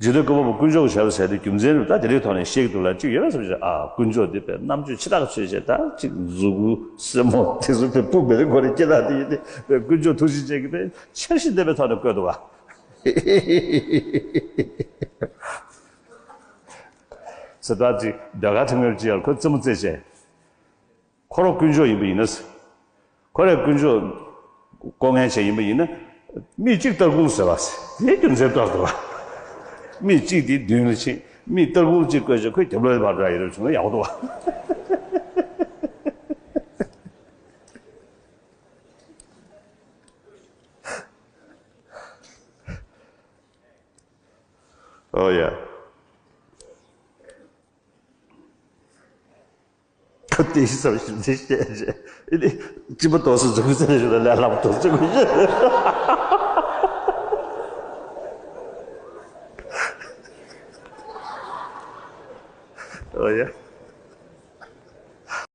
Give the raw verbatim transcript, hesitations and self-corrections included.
རྗེ་བཙུན་ཀརྨ་པ་དཀོན་མཆོག་གི་ཞབས་ཟེར་དེ་རྒྱུ་མཚན་རེད། ད་དེ་རིང་ཐོག་ནས་བཤད་ཀྱི་འདུག་ལ། གཅིག་ཡོད་པ་བསམ་བྱས། ཨ། དཀོན་མཆོག་འདི་པའི་རྣམ་དཔྱོད་ཆེ་ཐག་ཆོད་བྱས། ད་གཅིག་གཟུགས་པོ་སེར་མོ་དེ་ཚོ་པའི་སྤུ་མེད་པའི་སྒོ་ནས་སྐྱེ་ཐག་དེ་ཡིན་ཏེ། པའི་དཀོན་མཆོག་ཐུགས་རྗེ་ཅན་གྱིས་པའི་འཆར་གཞི་ལྡན་པའི་ཐོག་ནས་བཀོད་འདུག་ག་ཟེར། ད་ཅིག་ཟློས་གར་ཁྲིད་མཁན་ཅིག་ཡར་ཁོ་རྩེད་མོ་རྩེད་བྱས། ཁོ་རང་དཀོན་མཆོག་ཡིན་པ་ཡིན་ན། ཁོ་རང་དཀོན་མཆོག་སྐོང་མཁན་ཅིག་ཡིན་པ་ཡིན་ན། མིག་གཅིག་སྟར་ཁུང་ཟེར་བ་དེ་རྒྱུ་མཚན་ལྟར་དུ་བ། མིག་གཅིག་དེ་མདུན་ལ་ཕྱིན། མིག་སྟར་ཁུང་གཅིག་བཀོད་བྱས་ཁོས་རྒྱབ་ལོགས་ལ་བར་འདྲ་ཡོད་རབས་བྱུང་ན་ཡག་པོ་འདུག་བ། ཨོ་ཡ། ཁོ་དེ་བཞིན་བསམ་ཞིབ་འདི་བཤད་རྗེས། ཨེ་ནི་སྤྱི་པ་ཏོག་ཙམ་འཛུགས་ཚེ་ཞུ་ལ་ལས་སླ་པོ་ཏོག་ཙམ་གོ་ཤེས། ཨོ་ཡ།